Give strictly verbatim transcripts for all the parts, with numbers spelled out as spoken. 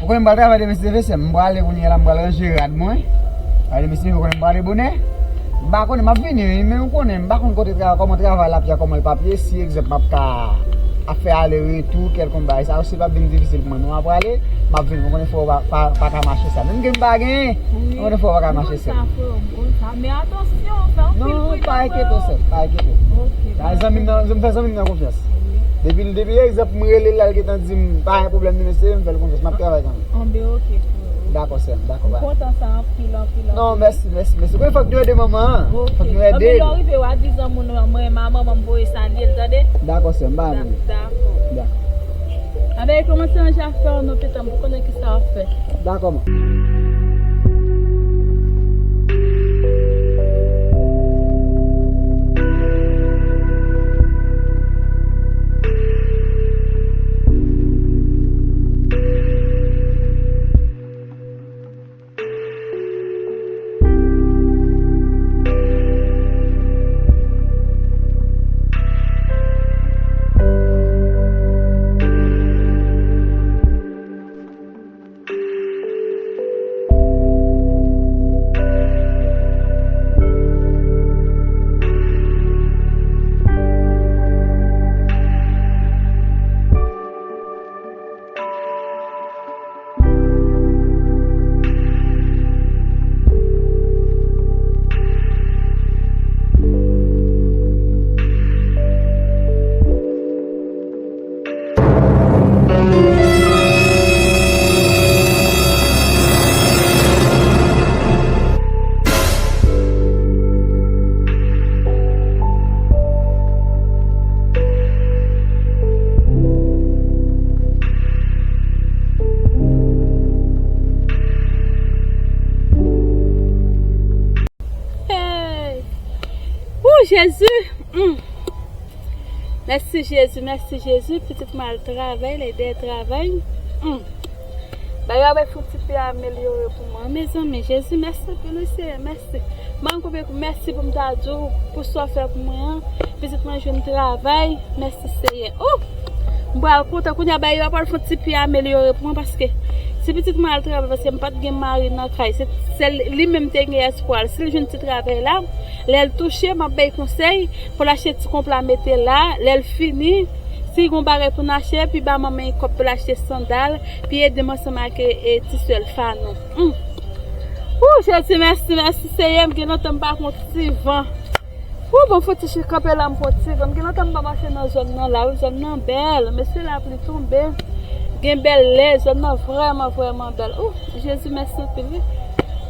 Konnen m pral travay demen si Dye vle, sè m. M prale kounye a la, m pral ranje rad mwen. Prale demen si Dye vle, konnen m prale bonè. M pa konnen, m ap vini, wi, men ou konnen, m pa konn kote travay, kòman travay la ap ye, kòman l p ap ye, si egzanp m ap ka ap fè ale retou, kèlkonk bagay sa yo, si l p ap vin difisil pou mwen, nou ap prale, m ap vini, ou konnen fò pa, pa, pa ka mache sa. Menm ke m pa genyen, ou konnen fò pa ka mache sa. Wi, m konn sa, frè, m konn sa. Men atansyon, fè anpil prudans, frè. Non, pa enkyete w, sè m, pa enkyete w. Ok, pa enkyete w. Zanmi m nan, m fè zanmi m nan konfyans. Wi. Depi, depi egzanp, m rele l, l gentan di m, pa gen pwoblèm, non, mesye, m fè l konfyans, m ap travay kanmenm. Anben, ok, frè. Dakò, sè m, dakò, ba. M kontan sa anpil, anpil, anpil. Non, mèsi, mèsi, mèsi. Konnen fòk nou ede manman an. Ok. Fòk nou ede l. Anben, lè w rive, w a di zanmi w nan, mwen, manman m voye salye l, tande? Dakò, sè m, ba. Da-, dakò. Dakò. Anben, kòmanse ranje afè w non, pitit mwen, pou konnen kisa w ap fè. Dakò, man. Hey! Wou, Jezi! Mm. Mèsi, Jezi, mèsi, Jezi. Pitit mwen al travay, l dèyè travay. Mm. Bagay yo ap fè yon ti pe amelyore pou mwen. Mezanmi, Jezi, mèsi anpil, wi, Seyè, mèsi. M pa konn konbyen kou mèsi pou m ta di w pou sa w fè pou mwen an. Pitit mwen jwenn travay. Mèsi, Seyè. Oh! M pral kontan kounye a, bagay yo ap fè yon ti pe amelyore pou mwen, paske si pitit mwen al travay, paske m pa t gen mari nan kay, se, se li menm te gen espwa l. Si l jwenn ti travay la, lè l touche, m ap bay konsèy pou l achte ti konpla mete la. Lè l fini, si gon bagay pou n achte, pi ba manman yon kòb pou l achte sandal, pi ede m ansanm ak, e, ti sè l Fanon. Hmm. Wou, Jezi, mèsi, mèsi, Seyè, m gen lontan m pa pran ti van. Wou, bon, fouti chita kanpe la, m pran ti van. M gen lontan m pa mache nan zòn nan la, wi, zòn nan bèl, mesye lapli tonbe. Gen bèl lè, zòn nan vrèman, vrèman bèl. Wou, Jezi, mèsi anpil, wi.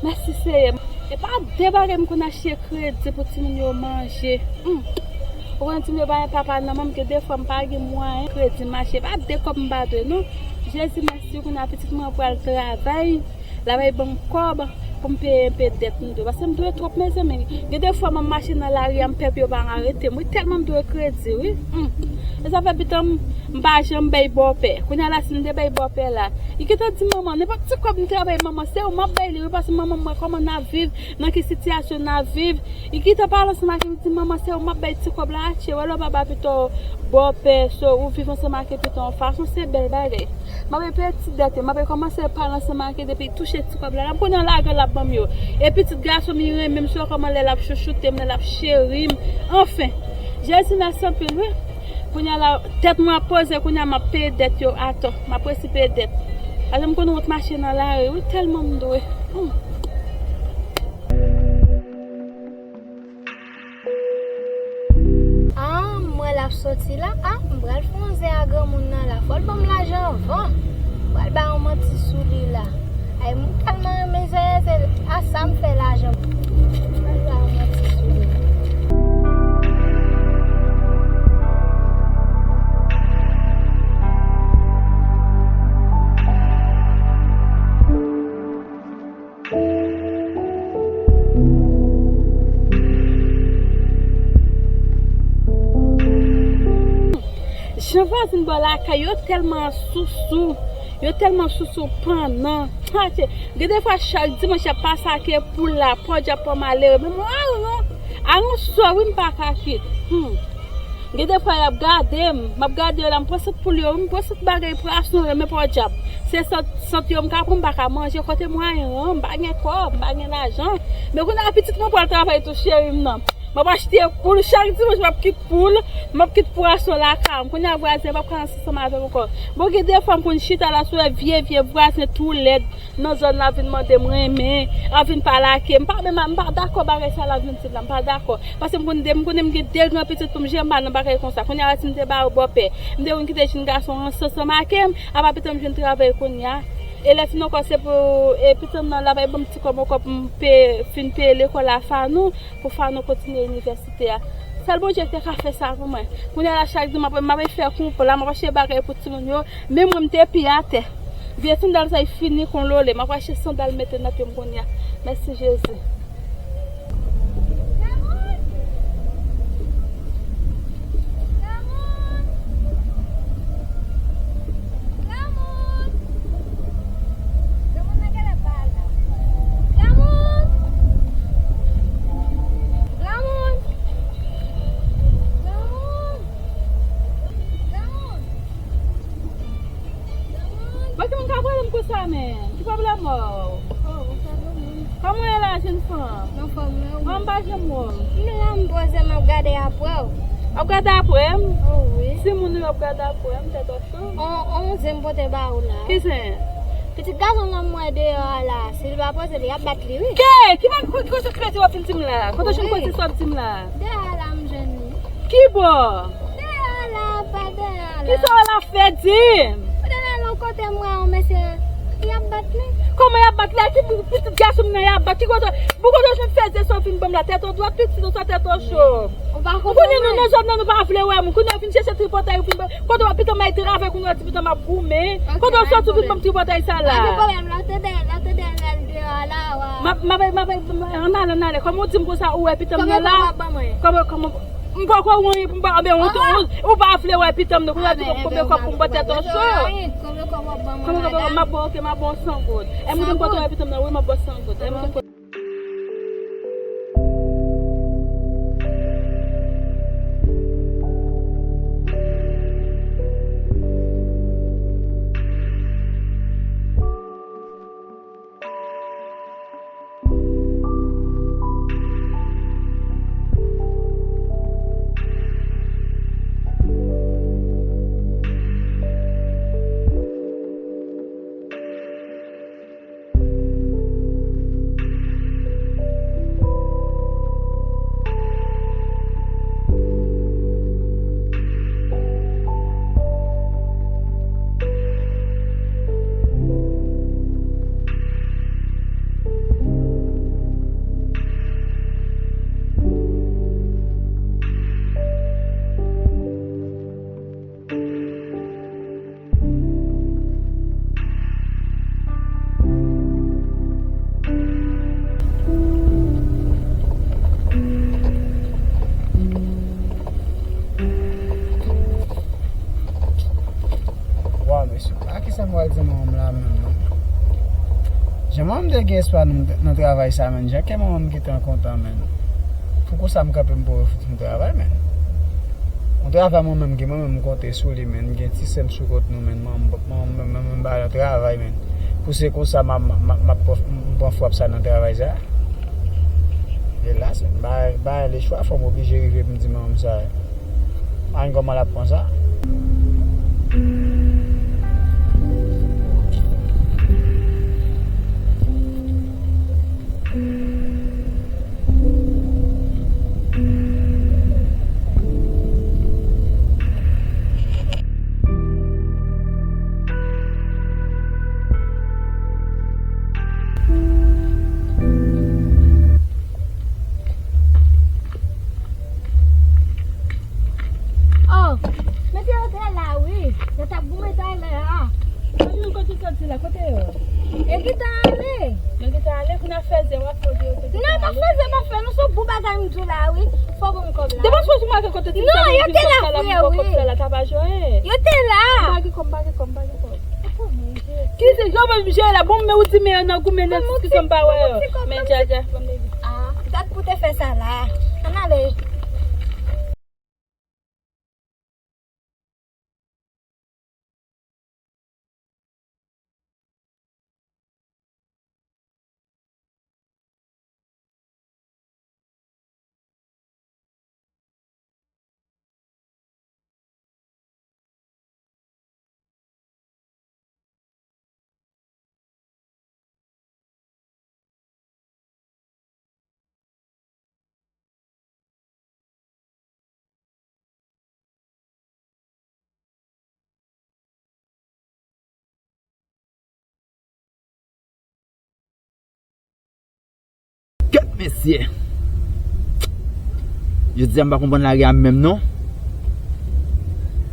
Mèsi, Seyè. E pa de bagay m konn achte kredi pou timoun yo manje. Hmm. Ou konnen timoun yo pa gen papa nan men m, gen de fwa m pa gen mwayen kredi m achte. Pa de kòb m pa dwe, non. Jezi, mèsi, kounye a pitit mwen pral travay. L ap al ban m kòb pou m peye enpe dèt m dwe. Paske m dwe twòp, mezanmi. Gen de fwa m ap mache nan lari a, m pè pou yo pa arete m. Wi, tèlman m dwe kredi, wi. Hmm. E sa fè pitit m, m pa janm bay bòpè. Kounye a la, si m te bay bòpè la, li gentan di manman, nenpòt ti kòb m ta bay manman, se ou m ap bay li, wi, paske manman m wè kòman n ap viv, nan ki sitiyasyon n ap viv. Li gentan pale ansanm ak li, li di, manman, se ou m ap bay ti kòb la, atche, wè lè w pa ba pito bòpè, so, ou viv ansanm ak pito yon fason, se bèl bagay. M ap peye ti dèt yo, m ap kòmanse pale ansanm ak li depi touche ti kòb la, l ap konnen lajan l ap ban m yo. E pitit gason m, li renmen m, se kòman lè l ap chouchoute m, lè l ap cheri m. Anfen, Jezi mèsi anpil, wi. Kounye a la, tèt mwen ap poze, kounye a m ap peye dèt yo atò. M ap resi peye dèt. Pa janm konn wont mache nan lari, wi, tèlman m dwe. Hmm. Ah, m wè l ap soti la. Ah, m pral fè yon zen a granmoun nan la. Fò l ban m lajan anvan. M pral ba yon manti sou li la. Ay, m tèlman renmen zèyèzèy. A sa m fè lajan. M pral ba yon manti sou li. Jan vwazin bò lakay yo tèlman sousou, yo tèlman sousou pannan. Ha, tchè, gen de fwa chak dimanch y ap pase ak poul la, pòdyab pò malere. Men mwen, aran, aran sò, wi, m pa ka kit. Hmm. Gen de fwa y ap gade m, m ap gade yo la, m pran sant poul yo, m pran sant bagay pwason yo, men pòdyab. Se sant, sant yo m ka pran, m pa ka manje kote mwayen an, m pa gen kòb, m pa gen lajan. Men kounye a pitit mwen pral travay tou, cheri m nan. M ap achte poul chak dimanch, m ap kit poul, m ap kit pwason lakay m. Kounye a vwazen p ap ka ansanm avè m ankò. Bon, gen de fwa m konn chita la sou vye, vye vwazen tou lèd nan zòn la vin mande m renmen, ap vin pale ak m. M pa menm, m pa dakò bagay sa l ap vin di la, m pa dakò. Paske m konn de, m konnen m gen de gran pitit pou m jere, m pa nan bagay konsa. Kounye a si m te ba yo bòpè, m te konn kite jenn gason ranse ansanm ak m, apa pitit m jwenn travay kounye a. E lè fin ankò se pou, e pitit m nan l ap bay ban m ti kòb ankò pou m pe, fin peye lekòl a Fanou, pou Fanou kontinye inivèsite a. Sèl Bondye ki te ka fè sa pou mwen. Kounye a la chak di m ap, m ap fè konplo, m ap achte bagay pou timoun yo, men mwen m te pi atè. Vye sandal sa y fini kon lole. M ap achte sandal mete nan pye m kounye a. Mèsi Jezi. Granmoun! Granmoun! Granmoun! Bon, ki moun k ap rele m konsa, menm? Ki pwoblèm ou? Oh, ou fè nou menm. Kòman w ye la, jenn fanm? Anfòm, men ou? Kòman m pa janm wè w? M la, m poze, m ap gade apre w. W ap gade apre m? Oh, wi. Timoun ou yo ap gade apre m, tèt ou cho? On, on zen m pote ba ou la. Ki zen? Pitit gason nan m wè deyò a la, si l pa poze l, y ap bat li, wi. Ke? Ki moun, ki kote kredi w ap vin di m la? Kote w jwenn kote sa w ap di m la? Deyò a la, m jwenn li. Ki bò? Deyò a la, pa deyò a la. Kisa w la fè di m? Ou te nan yon kote m wè yon mesye, y ap bat li. Kòman y ap bat li? A ki pou pitit gason m nan y ap bat? Ki kote? Pou kote w jwenn fèzye sa w fin ban m la? Tèt ou dwat, pitit ou sa tèt ou cho. Ou pa konprann mwen. M konnen nou nan zòn nan, nou pa vle wè moun. Kounye a w vin chèche tripotay, ou vin ban. Kote w ap pitit m ay travay, kounye a w di pitit m ap goumen. Kote w sòti w vin ban m tripotay sa la? Pa gen pwoblèm, lè w te dèyè, lè w te dèyè l deyò a la, w a. M ap, m ap, m ap, ann ale, ann ale. Kòman w di m konsa, ou wè pitit m nan la? Konbyen kòb w ap ban mwen? Kòman, kòman? M poko wè anyen pou m ba, anben, ou, ou, ou pa vle wè pitit m nan, kounye a w di konbyen kòb pou m ba tèt ou cho. Konbyen kòb w ap ban mwen, madanm? M ap ba, oke, m ap ba w san goud. E m di m kote w wè pitit m nan, wi, m ap ba w san goud. E m di m kote Waw, mesye, a kisa m pral di manman m la menm, non? Jan manman m te gen espwa nan, nan travay sa, menm, jan kè manman m gentan kontan, menm. Pou konsa m kanpe m pou refouti m travay, menm. Yon travay mwen menm gen, mwen menm m konte sou li, menm. M gen ti sè m sou kont nou, menm. Mwen, mwen, mwen, mwen, mwen ba yo travay, menm. Pou se konsa m ap, m ap, m ap, m ap pran, m pran frap sa nan travay sa. Elas, menm. Ba, ba le chwa, fò m oblije rive pou m di manman m sa. Pa gen kòman l ap pran sa. Oh, mesye yo te la, wi. Yo t ap goumen talè a. Kote nou, kote sòti la? Kote yo? Yo gentan ale. Yo gentan ale, kounye a fèzye w ap fè yo te gentan ale. Non, pa fèzye, pa fè, nou sou bout bagay m di w la, wi. Fò ban m kòb la. Depi sou mwen kote ti sa, yo te la, frè, wi. Yo te la. M pa gen kòb, m pa gen kòb, m pa gen kòb. Ki se, jan mwen jere la, bon, men ou di men nan goumen nan diskisyon m pa wè yo. Men dja, dja, ban m bebe. Ah, dat pou te fè sa la. Ann ale. Mesye, jodi a m pa konprann lari a menm non.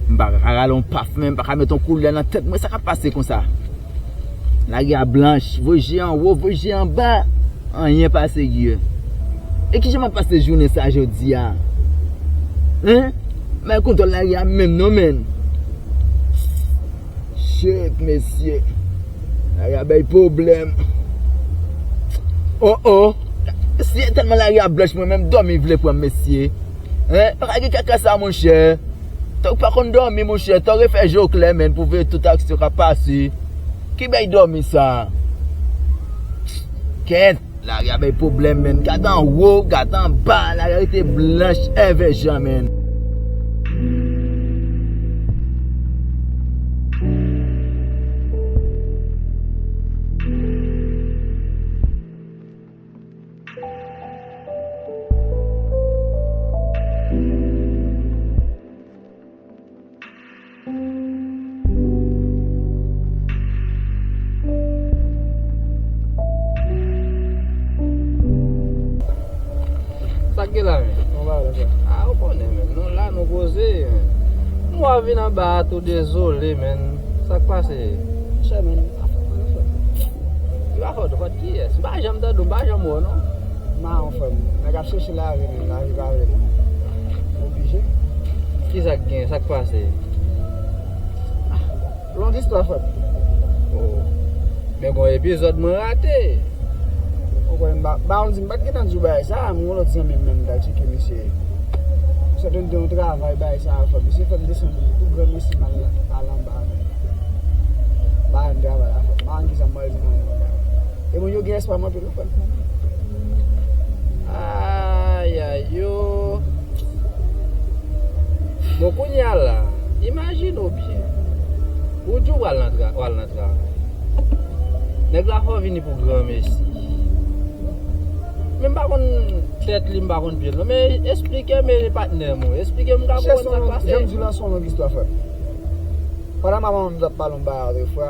M pa ka rale yon paf, men m pa ka met yon koulè nan tèt mwen. Sa k ap pase konsa? Lari a blanch, voye je anwo, voye je anba. Anyen pa serye. E kijan m ap pase jounen sa jodi a? Hein? M pa kontan lari a menm non, menn. Shit, mesye. Lari a bay pwoblèm. Oh, oh. Si e tèlman lari a blanch, mwen menm dòmi vle pran m, mesye. Hein? Pa ka gen kaka sa, monchè. Tank ou pa konn dòmi, monchè, tank ou refè je w klè, menn, pou w veye tout aksyon k ap pase. Ki bay dòmi sa? Kèt, lari a bay pwoblèm, menn. Gade anwo, gade anba, lari a rete blanch èvè jan, menn. Sa k gen la, men? Yon bagay la, frè. A, ou konnen, men. Nou la, nou poze, men. M wè w vin anba a tou dezole, men. Sa k pase? Monchè, men, afè mwen, frè. Yo, afè w, frè, kiyès? M pa janm tande w, m pa janm wè w, non. Mawon, frè m. Nèg ap chèche lavi, men lavi pa vle moun. Oblije. Kisa k gen? Sa k pase? Long istwa, frè m. Oh. Men gon epizòd mwen rate. Ou konnen, m pa, m pa konn si m pa t gentan di w bagay sa, men yon lòt zanmi m menm t al tcheke misye. Misye te yon travay bagay sa, frè m. Misye fè m desann tou granmesi m al, al anba, frè m. M pa renmen travay la, frè m. M pa konn kisa m pral di moun yo. E moun yo gen espwa m anpil, wi, frè m. Ayay, yo. Bon, kounye a la, imajine w byen. Ou di w pral nan tra-, w al nan travay. Nèg la fè w vini pou granmesi. Men m pa konn tèt li, m pa konn pye l, non. Men esplike m, e patnè m, wi. Esplike m, m ka konprann sa k pase. Jan m di w la, se yon long istwa, frè m. Pandan manman m t ap pale yon bagay lòt fwa,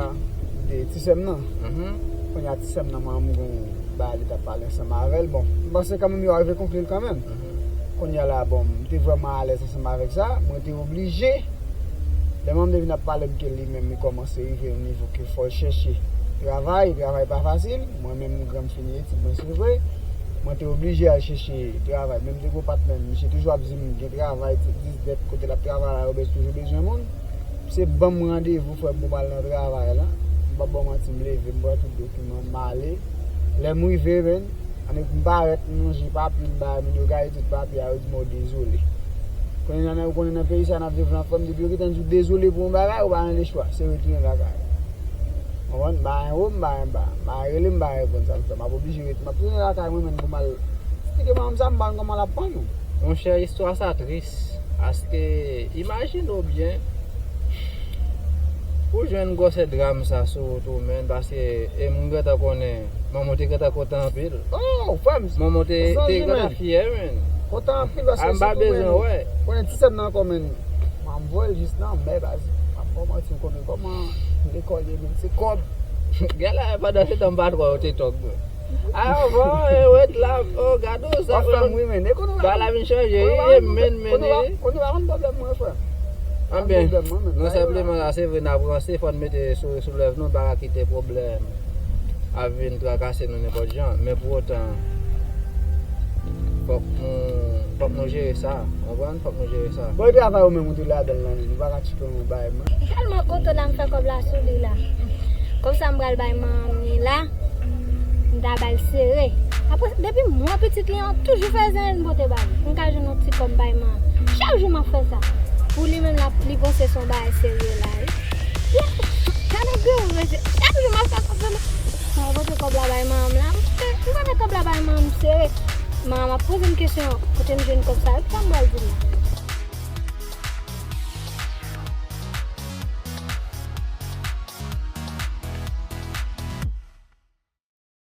de ti sè m nan. Mhm. Kounye a, ti sè m nan, manman m gon bagay li t ap pale ansanm avè l. Bon, m panse kanmenm yo arive konkli l kanmenm. Mhm. Kounye a la, bon, m te vrèman alèz ansanm avèk sa. Mwen te oblije, lè manman m te vin ap pale m ke li menm li kòmanse rive yon nivo ke fò l chèche travay, travay pa fasil. Mwen menm, granm fini etid mwen, se vre. Mwen te oblije al chèche travay. Menm te gon patnè m, misye toujou ap di m gen travay, ti dis dèt kote l ap travay la, yo bez-, toujou bezwen moun. Se ban m randevou, frè m, pou m al nan travay la. M p ap ba w manti, m leve, m pran tout dokiman, m ale. Lè m rive, menn, annik m parèt, m lonje papye m bay moun yo, gade tout papye a, yo di m, "O, dezole." Kounye a, ou konnen nan peyi sa n ap viv lan, frè m, depi yo gentan di w dezole pou yon bagay, ou pa gen lechwa, se retounen lakay ou. Konprann? M pa gen wo, m pa gen ba, m pa gen rele, m pa gen reponn, sa m fè, m ap oblije rete, m ap tounen lakay mwen, menn, pou m al eksplike manman m sa, m pa konn kòman l ap pran nou. Monchè, istwa sa tris. Paske, imajine w byen, pou jwenn gwosè dram sa sou wout ou, menn, paske, e m gentan konnen, manman w te gentan kontan anpil. Oh, frè m, manman w te, te gentan fyè, menn. Kontan anpil, paske a, m pa bezwen wè. Konnen ti sè m nan ankò, menn. M voye l jis nan mè, baz. M ap ba w manti, ou konnen kòman lekòl ye, menn, se kòb. Gèlè, pandan se tan, m pa t wè w te tòg, menn. Avan, e, wèt la, o, gade w sa, bagay la vin chanje, wi, e, menn, menn, e. Konnen w pa konn pwoblèm mwen, frè. Anben, non senpleman, la, se vre, n ap ranse, fò n mete souri sou lèv nou, n pa ka kite pwoblèm ap vin trakase nou nenpòt jan, men pou otan, fòk nou, fòk nou jere sa, konprann? Fòk nou jere sa. Bon, e travay ou menm, ou te ladan l nan, nou pa ka tcheke yon bagay, mwen. M tèlman kontan la, m fè kòb la sou li la. Kòb sa m pral bay manman m li la, m ta ba l sere. Apre, depi mwen pitit li an, toujou fè zen pote ba li. M ka jwenn yon ti kòb m bay manman m. Chak jou m ap fè sa. Pou li menm, l ap, li panse se yon bagay serye la, wi. Gade gwo mesye. Chak jou m ap fè kòb sa. Mwen pote kòb la bay manman m la. M pote, m pote kòb la bay manman m sere. Manman m ap poze m kesyon, kote m jwenn kòb sa, sa m pral di l la?